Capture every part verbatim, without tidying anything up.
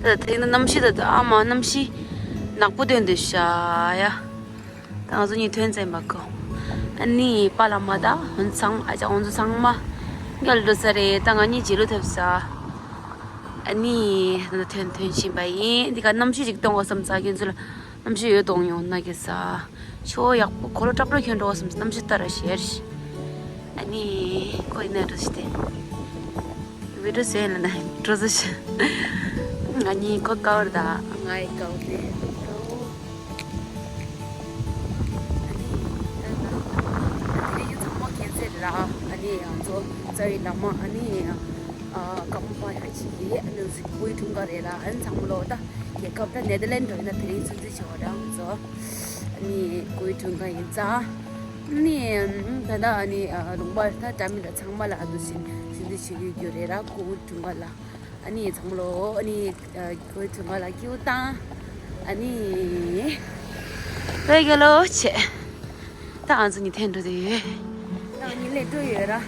ད་དེ་ནི་གནམ་གཤིས་ད་ཨ་མ་གནམ་གཤིས་ནག་པོ་ཐོན་འདུག་ཤག་ཡ། ད་ང་ཚོ་གཉིས་ཐོན་ཚར་མ་གོ། ཨ་ནི་པཱ་ལགས་མ་ད་ཧུན་ཚང་ཨ་ཅག་ང་ཚོ་ཚང་མ་རྒྱ་ལ་འགྲོ་ས་རེད། ད་ང་གཉིས་རྗེས་ལུས་ཐེབས་ས། ཨ་ནི་ད་ཐོན་ཐོན་བཞིན་པ་ཡིན། འདི་ག་གནམ་གཤིས་ཅིག་གཏོང་བ་བསམ་ས་ཁྱེད་ཚོ་ལ། གནམ་གཤིས་ཡོད་གཏོང་ཡོང་ན་གི་ས། ཆུ་བོ་ཡག་པོ་འཁོར་ལོ་ཀྲབ་ཀྲབ་ཁྱོད་འགྲོ་བ་བསམ་ས་གནམ་གཤིས་ལྟར་ཞེར། ཨ་ནི་ཁོ་ཡིན་ན་འགྲོ་ཞིག་སྟེ། བི་ཌིའོ་ཟེར་ལ་ན་འགྲོ་ཟེར་ཞིག་ང་གཉིས་ཁོ་དཀའ་བར་ད་ང་ཡི་དཀའ་བར་དེ། ཨ་ནི་ད་ད་དེ་རིང་ཚང་མ་ཁྱེད་ཚོ་ར། ཨ་ནི་ང་ཚོ་རྩ་བའི་བླ་མ་ཨ་ནི་ཨ་ཀརྨ་པ་ཡ་གཅིག་གིས་ཨ་ནི་གཟིགས་སྐུའི་འཁྲུངས་སྐར་རེད་ལ། ཨ་ནི་ཚང་མ་ལོ་ད་རྒྱལ་ཁབ་ད་ནེ་དར་ལེན་ཌི་འགྲོ་ཡིན་ན་དེ་རིང་ཚུན་ཚོད་བྱེད་པ་ར། ང་ཚོ་ཨ་ནི་སྐུའི་འཁྲུངས་སྐར་ཡིན་ཙང་ཨ་ནི་ད་ད་ཨ་ནི་ལུང་པ་ད་འདྲ་མི་འདྲ་ཚང་མ་ལ་ཨ་ནི་ཞིག་ཞིག་འདི་བྱེད་ཀྱི་ཡོད་རེད་ར། སྐུའི་འཁྲུངས་སྐར་ལ། ཨ་ནི་ཚང་མ་ལོ་ཨ་ནི་ཨ་ཁོའི་ཚོ་མ་ལ་སྐྱིད་པོ་བཏང་། ཨ་ནི་ལོས་རྒྱལ་ལོ་བྱེད། ད་ང་ཚོ་གཉིས་ཐེན་འགྲོ་དེ་ཡོད། ད་ང་གཉིས་སླེབས་འགྲོ་ཡོད་ར།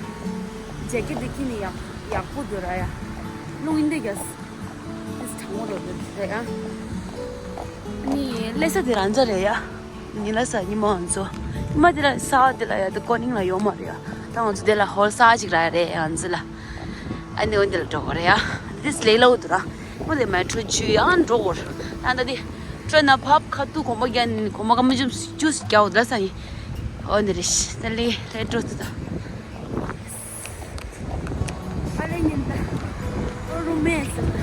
ཇེ་ཀེ་ཊི་འདི་ཁྱེར་ནས་ཡག་ཡག་པོ་འདུག་ར་ཡ། རླུང་ཡིན་དེ་རྒྱག་འདི་གྲང་མོ་ལོ་འདུག་ར་ཡ། ཨ་ནི་སླེབས་ས་དེ་རང་འཇགས་རེད་ཡ། ཉི་ལ་ས་ཉི་མ་ང་ཚོ། ཉི་མ་དེ་ལ་ས་དེ་ལ་ཡ་དེ་ཀོ་ནིང་ལ་ཡོད་མ་རེད་ཡ། ད་ང་ཚོ་དེ་ལ་ཧོལ་ས་ཅིག་ར་རེད་ང་ཚོ་ལ། ཨ་ནི་འོན་དེ་ལ་འགྲོ་གི་རེད་ཡ། དེ་ལས་སླ་བོ་འདུག་ར། འོན་དེ་མེ་ཊྲོ་བརྒྱུད་ཡང་འགྲོ་གི་རེད། ད་ད་དེ་ཊྲེན་ན་ཕབ་ཁ་ཐུག་གོམ་པ་རྒྱག་ནས་གོམ་པ་སྐར་མ་བཅུ་བཅུ་རྒྱག་འོ་དེ་ལ་ས་ཡིན། འོན་དེ་རེད་ཤི་ད་ལས་ལས་འགྲོ་ཐུབ་ད། ཨ་ལེ་ཉིན་ད། ཨོ་རུ་མེ་སི།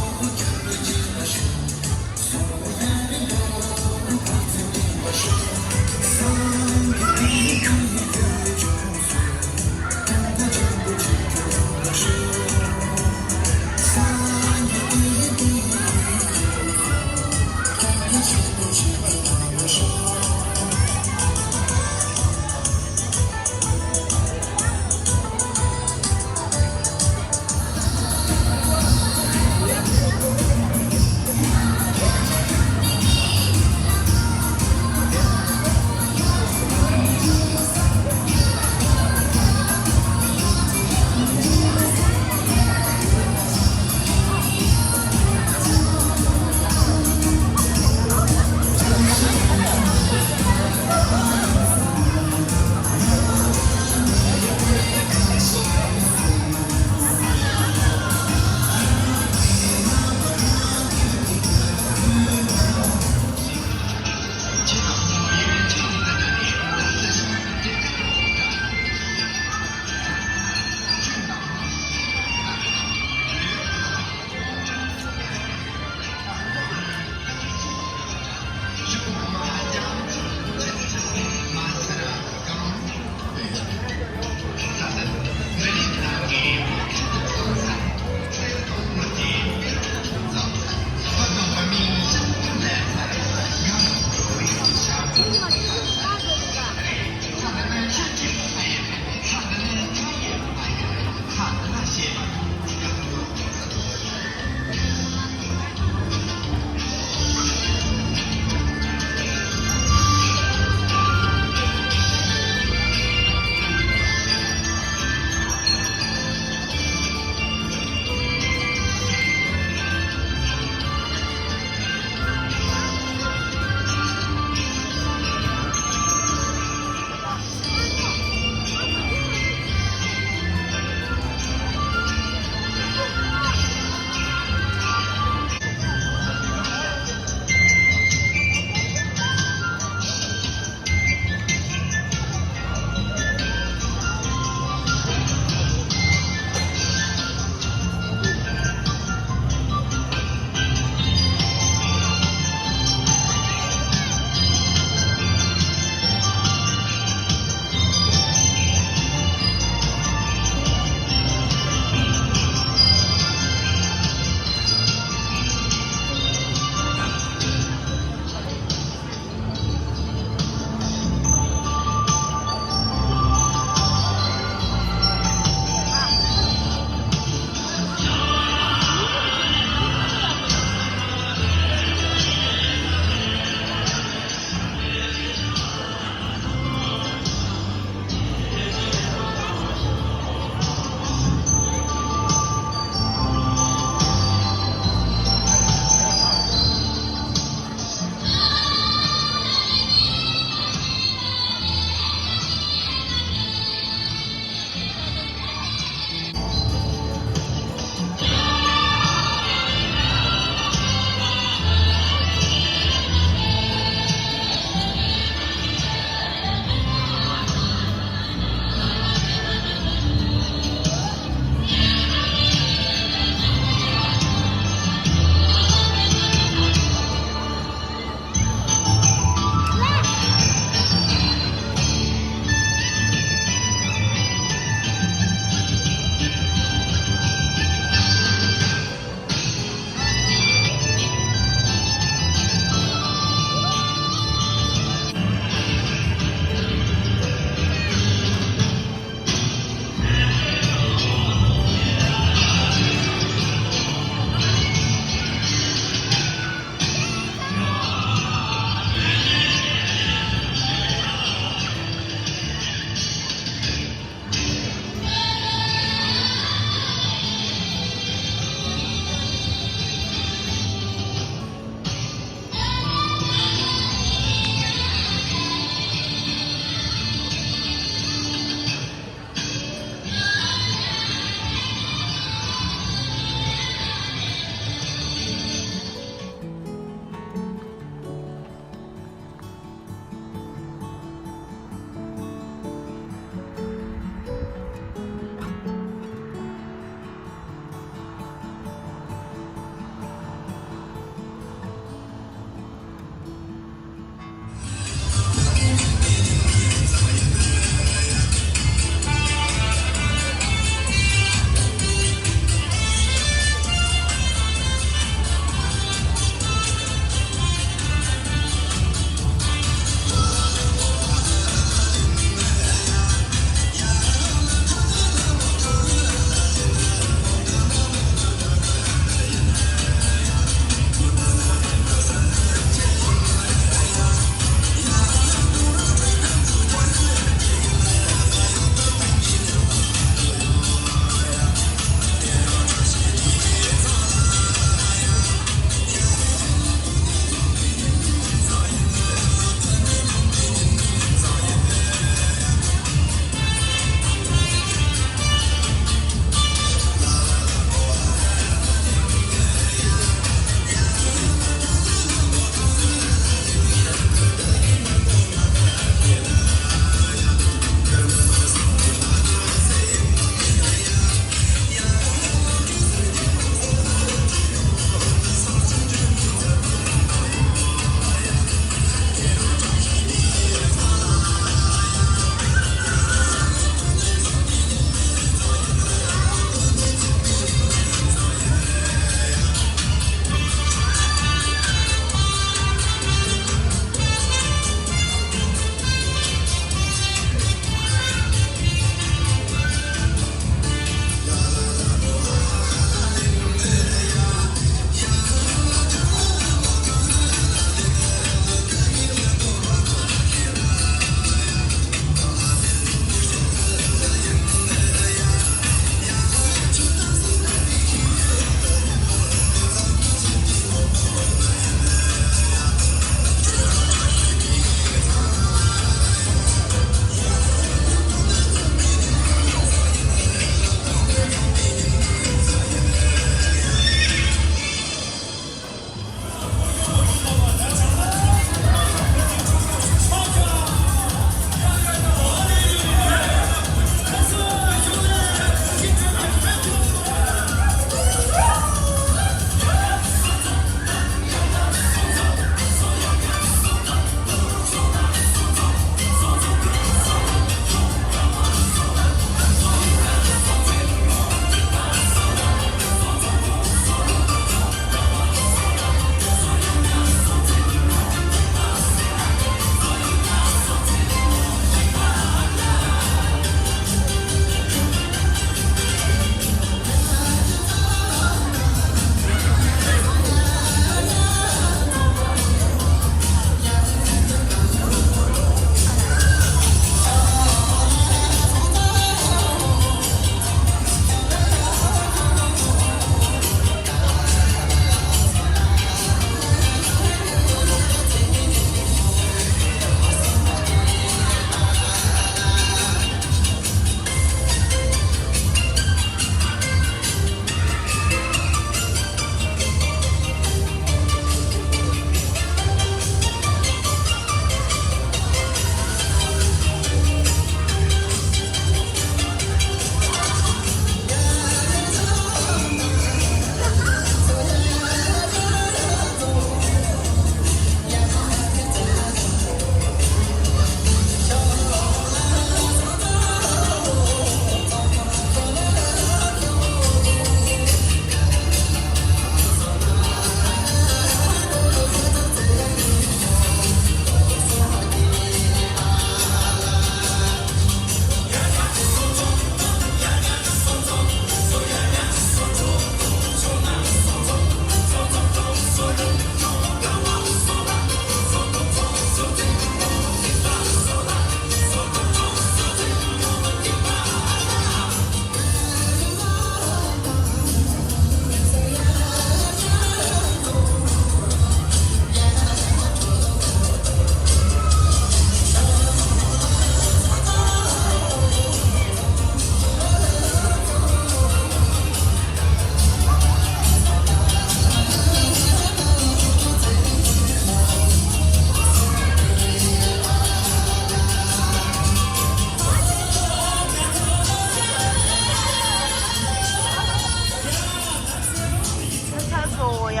ཡ།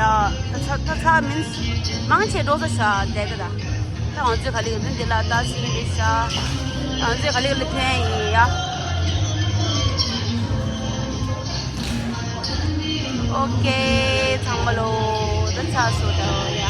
ད་ཚ་ད་ཚ་མིན། མང་ཆེ་འགྲོ་ས་ཤ་བསྡད་ཀ་ད། ད་ང་ཚོའི་ག་ལེགས་མིན་འདི་ལ་ད་སི་ཡིན་འདི་ཤ། ང་ཚོའི་ག་ལེགས་ལ་ཕན་ཡིན་ཡ། ཨོ་ཀེ། ཚང་མ་ལོ། ད་ཚ་སོ་ད།